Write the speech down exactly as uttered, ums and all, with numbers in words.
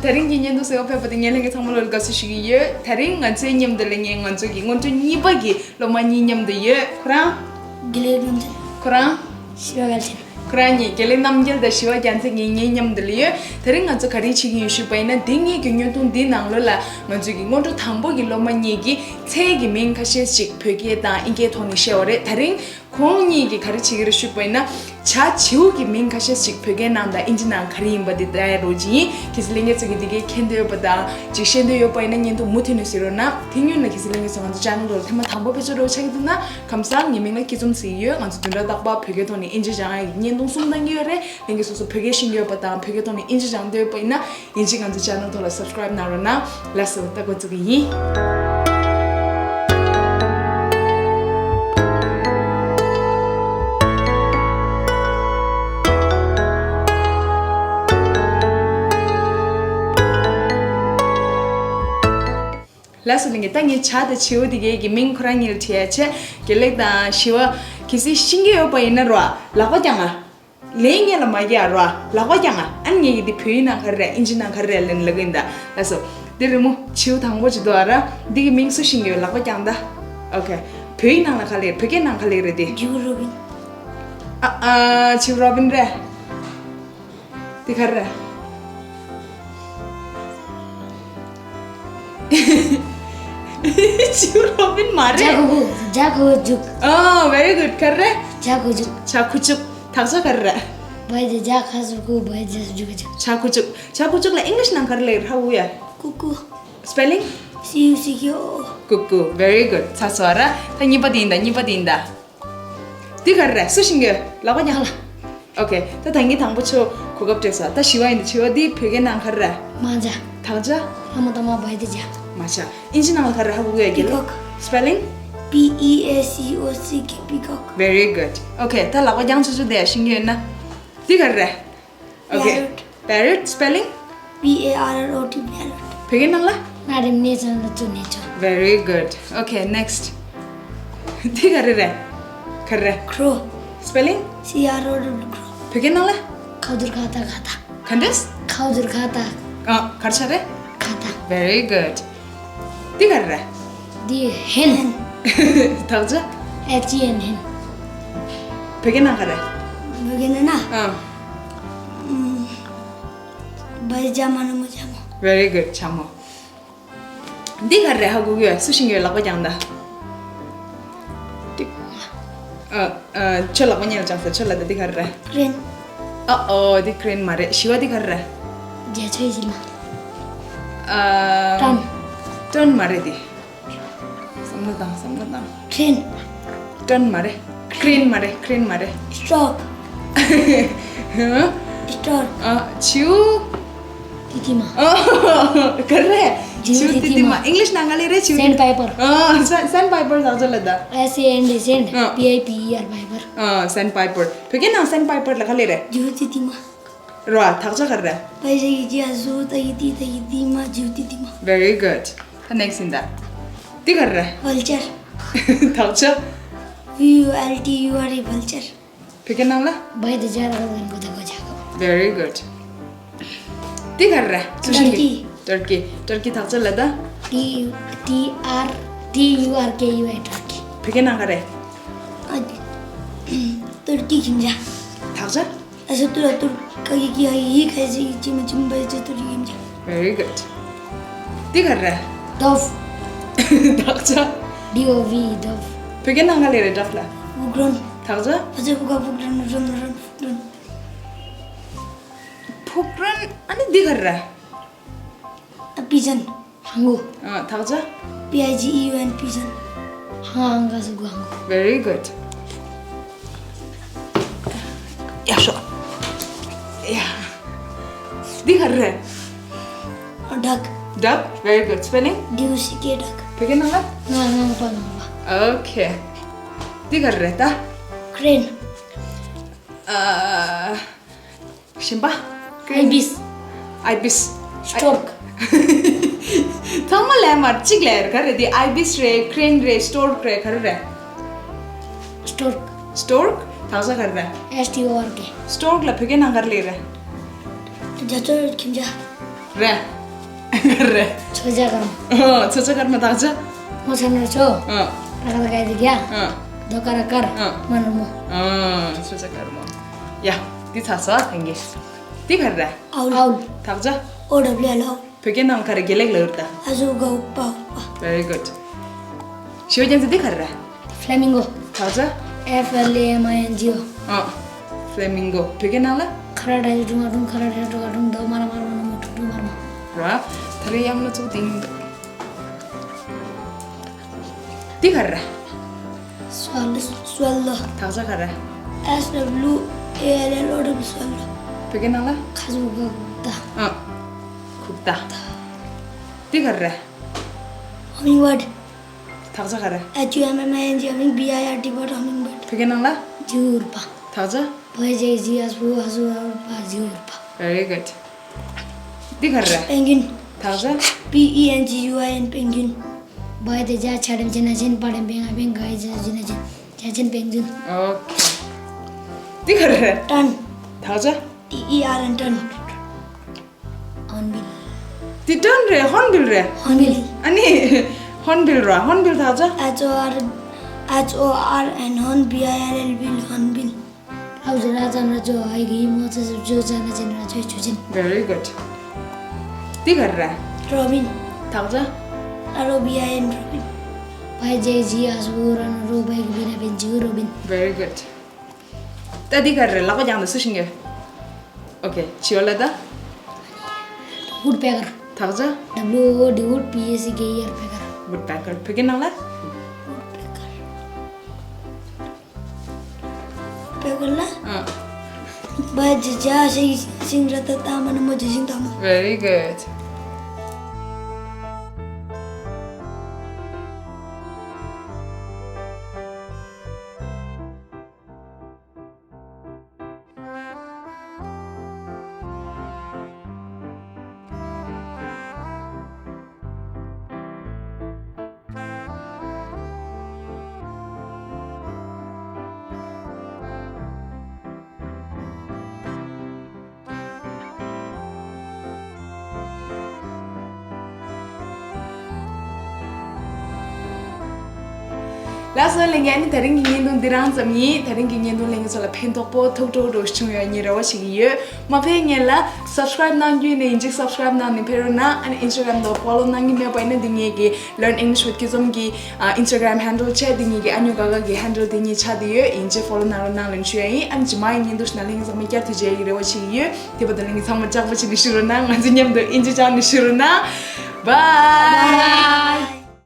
ད་རིང་གི་བརྙན་ཐུང་གཟིགས་པར་ཕེབས་པ་དང་ངའི་ལྷན་རྒྱས་ཚང་མ་ལོ་ལ་དགའ་བསུ་ཞུ་གི་ཡོད། ད་རིང་ང་ཚོའི་མཉམ་དུ་ལས་ངན་ང་ཚོ་གི་སྔོན་འགྲོ་གཉིས་པ་གི་སློབ་མ་གཉིས་མཉམ་དུ་ཡོད། ཁོ་རང་། དགེ་ལེགས་རིན་ཆེན། ཁོ་རང་། ཞི་བ་གལ་ཆེན། ཁོ་རང་གཉིས་དགེ་ལེགས་རྣམ་རྒྱལ་དང་ཞི་བ་རྒྱལ་མཚན་གཉིས་ངའི་མཉམ་དུ་ལ་ཡོད། ད་རིང་ང་ཚོ་ག་རེ་བྱེད་ཀྱི་ཡོད་ཞུས་པ་ཡིན་ན། འདི་ངེད་ཀྱི་བརྙན་ཐུང་འདི་ནང་ལོགས་ལ་ང་ཚོ་གི་སྔོན་འགྲོ་དང་པོ་གི་སློབ་མ་གཉིས་ཀྱི་མཚན་གྱི་མིང་ཁ་ཤས་ཤིག་བོད་སྐད་དང་དབྱིན་སྐད་ཐོག་ནས་བཤད་པ་རེད། ད་རིང་ཁོང་གཉིས་ཀྱིས་ག་རེ་བྱེད་ཀྱི་རེད་ཞུས་པ་ཡིན་ན། བྱ་བྱིའུ་གི་མིང་ཁ་ཤས་ཤིག་བོད་སྐད་ནང་དང་དབྱིན་ཇི་ནང་ག་རེ་ཡིན་པ་དེ་བལྟ་ཡ་རོགས་གྱིས་ཡིན། གལ་སྲིད་ལྷན་རྒྱས་ཚོ་གིས་དེ་གའི་མཁྱེན་འདོད་ཡོད་པ་དང་ཅིག་ཤེས་འདོད་ཡོད་པ་ཡིན་ན་བརྙན་ཐུང་མུ་མཐུད་ནས་གཟིགས་རོགས་གནང་། དེ་སྔོན་ལ་གལ་སྲིད་ལྷན་རྒྱས་ཚོ་ང་ཚོ་ཅེ་ནལ་ཐོག་ལ་ཐེངས་མ་དང་པོ་ཕེབས་ཚོད་རོགས་ཆགས་ཀྱི་འདུག་ན། ཁམས་བཟང་། ངའི་མིང་ལ་སྐྱིད་འཛོམས་ཟེར་གྱི་ཡོད། ང་ཚོ་བདུན་ཕྲག་རྟག་པར་བོད་སྐད་ཐོག་ནས་དབྱིན་ཇི་སྦྱང་ཡག་གི་བརྙན་ཐུང་གསུམ་བཏང་གི་ཡོད་རེད། ལྷན་རྒྱས་སོ་སོ་བོད་སྐད་ཤེས་ཀྱི་ཡོད་པ་དང་བོད་སྐད་ཐོག་ནས་དབྱིན་ཇི་སྦྱང་འདོད་ཡོད་པ་ཡིན་ན། ཡིན་གཅིག་ང་ཚོ་ཅེ་ནལ་ཐོག་ལ་སབ་སི་ཀ་རེབ་གནང་རོགས་གནང་། ལགས་སོ། ད་འགོ་བཙུགས་ཀྱི་ཡིན། ལགས་སོ། ལྷན་རྒྱས། ད་ངས་བྱ་དང་བྱིའུ་དེ་གའི་གི་མིང་ཁོ་རང་གཉིས་ལ་བྲིས་ཡ་བྱས། དགེ་ལེགས་དང་ཞི་བ་གལ་སྲིད་ཤེས་ཀྱི་ཡོད་པ་ཡིན་ན་རོ། ལག་པ་བརྐྱངས་ཨ། ལན་སྔོན་ལ་མ་རྒྱག་རོ། ལག་པ་བརྐྱངས་ཨ། ཨ་ནི་ངས་ཀྱིས་འདི་བོད་ཡིག་ནང་ག་རེ་རེད། དབྱིན་ཇི་ནང་ག་རེ་རེད་ལབ་ལབ་ཀྱི་ཡིན་ད། ལགས་སོ། འདི་རི་མོ་བྱིའུ་དང་པོ་ཅིག་འདུག་ཨ་ར། འདི་གི་མིང་སུ་ཤེས་ཀྱི་ཡོད། ལག་པ་བརྐྱངས་ད། ཨོ་ཁེ། བོད་ཡིག་ནང་ལ་ག་རེ་རེད། བོད་སྐད་ནང་ག་རེ་རེད་དེ། བྱིའུ་རོ་བིན། ཨ་ཨ། བྱིའུ་རོ་བིན་རེད། འདི་ག་རེ་རེད། བྱིའུ་རོ་བིན་མ་རེད། བྱ་ཁུ་ཁུ། བྱ་ཁུ་ཁུ་ཅུག། ཨོ། very good། ག་རེ་རེད། བྱ་ཁུ་ཅུག། བྱ་ཁུ་ཅུག། དག་ཆ་ག་རེ་རེད། བ་ཡ་བྱ་ཁ་སུ་ཁུ། བ་ཡ་བྱ་སུ་ཇུ་གུ་ཅུག། བྱ་ཁུ་ཅུག། བྱ་ཁུ་ཅུག་ལ་ཨིང་ལིཤ་ནང་ག་རེ་ལབ་ཡོད་རེད། ཧ་གོ་གི་ཡོད། ཀུ་ཀུ། སྤེ་ལིང་། སི་ཡུ་སི་ཁེ་ཨོ། ཀུ་ཀུ། very good། ཚར་སོང་ཨ་ར། ད་གཉིས་པ་དེ་ཡིན་ད། གཉིས་པ་དེ་ཡིན་ད། འདི་ག་རེ་རེད། སུ་ཤེས་ཀྱི་ཡོད། ལག་པ་བརྐྱངས་ཨ། ཨོ་ཁེ། ད་ད་གིན་དང་པོ་ཁྱོད་གོ་སྐབས་སྤྲད་སོང་། ད་བྱི་བ་ཡིན་ད། བྱི་བ་འདི་བོད་སྐད་ནང་ག་རེ་རེད། མ་བྱ། དག་ཆ། ལྷ་མོ་ཏ་མ་བ་ཡ་བྱ། མ་བྱ། ཨིན་ཇི་ནང་ལ་ག་རེ་རེད། ཧ་གོ་གི་ཡོད་རྒན་ལགས། Peacock། སྤེ་ལིང་། P E A C O C K peacock། very good། ཨོ་ཁེ། ད་ལག་པ་བརྐྱངས་ཆུ་ཆུ་དེ་ཤེས་ཀྱི་ཡོད་ན། འདི་ག་རེ་རེད། ཨོ་ཁེ། parrot། parrot། སྤེ་ལིང་། P A R R O T parrot། བོད་སྐད་ནང་ལ། ན་རེ་མེ་ཙང་ལ་ཙུ་ནེ་ཙོ། very good། ཨོ་ཁེ། next། འདི་ག་རེ་རེད། ག་རེ་རེད། crow། སྤེ་ལིང་། C R O W crow། བོད་སྐད་ནང་ལ། ཁ་བསྡུར་ཁ་བཏགས་ཁ་བཏགས། ག་འདྲས། ཁ་བསྡུར་ཁ་བཏགས། ཨ། ག་རེ་ཆགས་རེད། ཁ་བཏགས། very good། འདི་ག་རེ་རེད། འདི་ཧེན། དག་ཆ། H E N ཧེན། བོད་སྐད་ནང་ག་རེ། བོད་སྐད་ནང་ན། ཨ། ཨམ། བ་ཡ་བྱ་མ་ན་མོ་བྱ་མོ། very good། བྱ་མོ། འདི་ག་རེ་རེད། ཧ་གོ་གི་ཡོད། སུ་ཤེས་ཀྱི་ཡོད། ལག་པ་བརྐྱངས་ད། ཏིག་ཨ་ཨ། ཁྱོད་ལག་པ་སྔོན་ལ་བརྐྱངས་སོང་། ཁྱོད་ལབ་ད། འདི་ག་རེ་རེད། ཀི་རེན། ཨ་ཨོ། འདི་ཀི་རེན་མ་རེད། བྱི་བ་འདི་ག་རེ་རེད། རྒྱ་མཚོའི་བྱེ་མ། ཨ། ཀྲོན། ཀྲོན་མ་རེད་དེ། བསམ་བློ་བཏང་། བསམ་བློ་བཏང་། ཀྲེན། ཀྲོན་མ་རེད། ཀི་རེན་མ་རེད། ཀི་རེན་མ་རེད། སི་ཊོར་ཀ། སི་ཊོར་ཀ། ཨ། བྱིའུ། ཏི་ཏི་མ། ཨ། ག་རེ་རེད། བྱིའུ་ཏི་ཏི་མ། ཨིང་ལིཤ་ནང་ག་ལབ་རེད། བྱིའུ། སེན་ཌ་པའི་པར། ཨ། སེན། སེན་ཌ་པའི་པར་དག་ཆ་ལབ་ད། S A N D སེན་ཌ། ཨ། P I P E R པའི་པར། ཨ། སེན་ཌ་པའི་པར། བོད་སྐད་ནང་སེན་ཌ་པའི་པར་ལ་ག་ལབ་རེད། བྱིའུ་ཏི་ཏི་མ། རོ། དག་ཆ་ག་རེ་རེད། བ་ཡ་བྱ་བྱ་བཟོ་ད་ཡི་ཏི་ད་ཡི་ཏི་མ། བྱིའུ་ཏི་ཏི་མ། very good། ད་ནེག་སི་ཊི་ཡིན་ད། འདི་ག་རེ་རེད། ཝལ་ཅར། དག་ཆ། V U L T U R E ཝལ་ཅར། བོད་སྐད་ནང་ལ། བ་ཡ་བྱ་བྱ་ར་ག་ག་གུ་ད་གོ་ཅ་གོ། very good། འདི་ག་རེ་རེད། སུ་ཤེས་ཀྱི། ཊར་ཀི། ཊར་ཀི། ཊར་ཀི། དག་ཆ་ལབ་ད། T T R T U R K E Y ཊར་ཀི། བོད་སྐད་ནང་ག་རེ་རེད། ཨ། ཏུར་ཀི་ཁྱིམ་བྱ། དག་ཆ། ཨ་ས་ཏུ་ར་ཏུར་ཀ་གི་ཀི་ཧ་ཡི་ཁ་ཟི་ཡི་ཅི་མ་ཅི་མ་བ་ཡ་བྱ་ཏུར་ཡིན་ཀྱང་། very good། འདི་ག་རེ་རེད། ཌོབ། དག་ཆ། D O V ཌོབ། བོད་སྐད་ནང་ག་ལབ་རེད། ཌོབ་ལ། ཕུག་རོན། དག་ཆ། ཕ་ཚ་ཕུ་ག་ཕུག་རོན། རོན་རོན་ཕུག་རོན། ཕུག་རོན། ཨ་ནི་འདི་ག་རེ་རེད། ཨ། པི་ཇན། ཧང་གུ། ཨ། དག་ཆ། P I G E U N པི་ཇན། ཧང་ག་ས་གུ་ཧང་གུ། very good། ཡག་ཤོག། ཡ། འདི་ག་རེ་རེད། ཨ། ཌག། ཌག། very good། སྤེ་ལིང་། D U C K ཌག། བོད་སྐད་ནང་ལ། ངང་ངང་པ་ངང་པ། ཨོ་ཁེ། འདི་ག་རེ་རེད་ད། ཀི་རེན། ཨ། གཞན་པ། ཨའི་བིས། ཨའི་བིས། སི་ཊོར་ཀ། ཚང་མ་ལབ་མ། གཅིག་ལབ་ཡ་རེད། ག་རེ་རེད། འདི་ཨའི་བིས་རེད། ཀི་རེན་རེད། སི་ཊོར་ཀ་རེད། ག་རེ་རེད། སི་ཊོར་ཀ། སི་ཊོར་ཀ། དག་ཆ་ག་རེ་རེད། S T O R K། སི་ཊོར་ཀ་ལ་བོད་སྐད་ནང་ག་རེ་ལབ་རེད། རྒྱ་མཚོའི་ཁྱིམ་བྱ། རེད། རེད། མཚོ་བྱ་དཀར་མོ། ཨོ། མཚོ་བྱ་དཀར་མོ་དག་ཆ། མོ་ཚ་ན་ཆོ། ཨ། ར་ཀ་ད་ག་ཡ་དི་ག་ཡ། ཨ། དོ་ཀ་ར་དཀར། ཨ། མ་ན་མོ། ཨ། མཚོ་བྱ་དཀར་མོ། ཡ། འདི་ཚར་སོང་། ཐེང་གི། འདི་ག་རེ་རེད། ཨའུལ། ཨའུལ། དག་ཆ། ཨོ་ཌབ་ལིའུ་ཨེལ། ཨའུལ། བོད་སྐད་ནང་ག་རེ། དགེ་ལེགས་ལབ་ཡོད་ད། ཨ་ཟུག་ག་འུག་པ་འུག་པ། Very good། ཞི་བ་རྒྱལ་མཚན། འདི་ག་རེ་རེད། ཕ་ལེ་མིང་གོ། དག་ཆ། F L A M I N G O། ཨ། ཕ་ལེ་མིང་གོ། བོད་སྐད་ནང་ལ། ཁ་ར་ཌ་ཡུ་ཀྲུང་ཨ་ཀྲུང་། ཁ་ར་ཌ་ཡུ་ཀྲུང་ཨ་ཀྲུང་། དོ་མ་ར་མ་ར་མ་ན་མོ། ཀྲུག་ཀྲུག་མ་ར་མ། ར། ད་རེས་ཡང་ན་ཚུགས་ཏིང་། འདི་ག་རེ་རེད། སུ་ཝེལ་ལོ། སུ་ཝེལ་ལོ། དག་ཆ་ག་རེ། S W A L L O W། སུ་ཝེལ་ལོ། བོད་སྐད་ནང་ལ། ཁ་ཟུག་ག་འུག་ད། ཨ། འུག་ད། འདི་ག་རེ་རེད། ཧ་མིང་བར་ཌི། དག་ཆ་ག་རེ། H U M M I N G ཧ་མིང་། B I R D བར་ཌི། ཧ་མིང་བར་ཌི། བོད་སྐད་ནང་ལ། བྱིའུ་འུར་བ། དག་ཆ། བ་ཇེ་ཇི་ཨ་སུ་ཨ་སུ་ཨ་བ། བྱིའུ་འུར་བ། Very good། འདི་ག་རེ་རེད། པེང་གུན། དག་ཆ། P E N G U I N པེང་གུན། བ་ཡ་དེ་བྱ་ཆ་འགྲེང་བྱ་ན་བྱན། པ་འགྲེང་བྱེད་ན་བྱེད། ག་ཡ་བྱ་བྱེད་ན་བྱེད། བྱ་ཆེན་པེང་གུན། ཨོ་ཁེ། འདི་ག་རེ་རེད། ཊན། དག་ཆ། T E R N ཊན། ཧོར་ན་བིལ། འདི་ཊན་རེད། ཧོར་ན་བིལ་རེད། ཧོར་ན་བིལ། ཨ་ནི། ཧོར་ན་བིལ་ར། ཧོར་ན་བིལ་དག་ཆ། H O R H O R N ཧོར་ན། B I L L བིལ། ཧོར་ན་བིལ། ཨའུ་ཇོ་ར་ཙ་ན་ཇོ། ཨའི་གི་མོ་ཙ་ཟུར་ཇོ་ཙ་ན་ཇོ་ན་ཇོ་ཇོ་ཅན། Very good། འདི་ག་རེ་རེད། རོ་བིན། དག་ཆ། R O B I N རོ་བིན། བ་ཡ་ཇེ་ཇི་ཨ་སུ་ར་ན་རོ། བ་ཡ་གི་བི་ན་བིན། བྱིའུ་རོ་བིན། Very good། ད་འདི་ག་རེ་རེད། ལག་པ་བརྐྱངས་ནས་སུ་ཤེས་ཀྱི། ཨོ་ཁེ། བྱིའུ་ལ་ད། ཝུཌ་པེ་ཀར། དག་ཆ། W O O D wood, P E C K E R པེ་ཀར། ཝུཌ་པེ་ཀར། བོད་སྐད་ནང་ལ། ཝུཌ་པེ་ཀར། པེ་ཀར་ལ། ཨ། བ་ཇ་ཇ་ཤིང་ཤིང་ར་ཏ་ཏ་མ་ན་མོ་ཇ་ཤིང་ཏ་མ། Very good། ལགས་སོ། ལྷན་རྒྱས། ཨ་ནི་དེ་རིང་གི་བརྙན་ཐུང་འདི་རང་ཙམ་ཡིན། དེ་རིང་གི་བརྙན་ཐུང་ལྷན་རྒྱས་ཚོ་ལ་ཕན་ཐོགས་པོ་ཐུགས་སྤྲོ་སྤྲོ་བྱུང་ཡོད་ངས་རེ་བ་བྱེད་ཀྱི་ཡོད། མ་ཕེབས་སྔོན་ལ་སབ་སི་ཀ་རའིབ་གནང་རྒྱུ་ཡིན་ན་ཡིན་གཅིག་སབ་སི་ཀ་རའིབ་གནང་ནས་ཕེབས་རོགས་གནང་། ཨ་ནི་ཨིན་སི་ཊ་གྷ་རམ་དང་ཕོ་ལོ་གནང་གི་མེད་པ་ཡིན་ན་འདི་ངེད་ཀྱི་Learn English with Kizom གི་ཨ་ཨིན་སི་ཊ་གྷ་རམ་ཧན་ཌལ་བྱས། འདི་ངེད་ཀྱི་ཨ་ཉོ་ག་ག་གི་ཧན་ཌལ་དེ་གཉིས་ཆགས་བསྡད་ཡོད། ཡིན་གཅིག་ཕོ་ལོ་གནང་རོགས་གནང་ལབ་ཞུ་ཡ་ཡིན། ཨ་ནི་རྗེས་མ་ཡི་བརྙན་ཐུང་ཞིག་ནང་ལྷན་རྒྱས་ཚང་མ་བསྐྱར་དུ་མཇལ་ཡག་གི་རེ་བ་བྱེད་ཀྱི་ཡོད། དེ་བར་དུ་ལྷན་རྒྱས་ཚང་མ་ལྕགས་པོ་བྱས་ནས་བཞུགས་རོགས་གནང་། ང་ཚོ་མཉམ་དུ་ཨིན་ཇི་སྦྱངས་ནས་བཞུགས་རོགས་གནང་། Bye།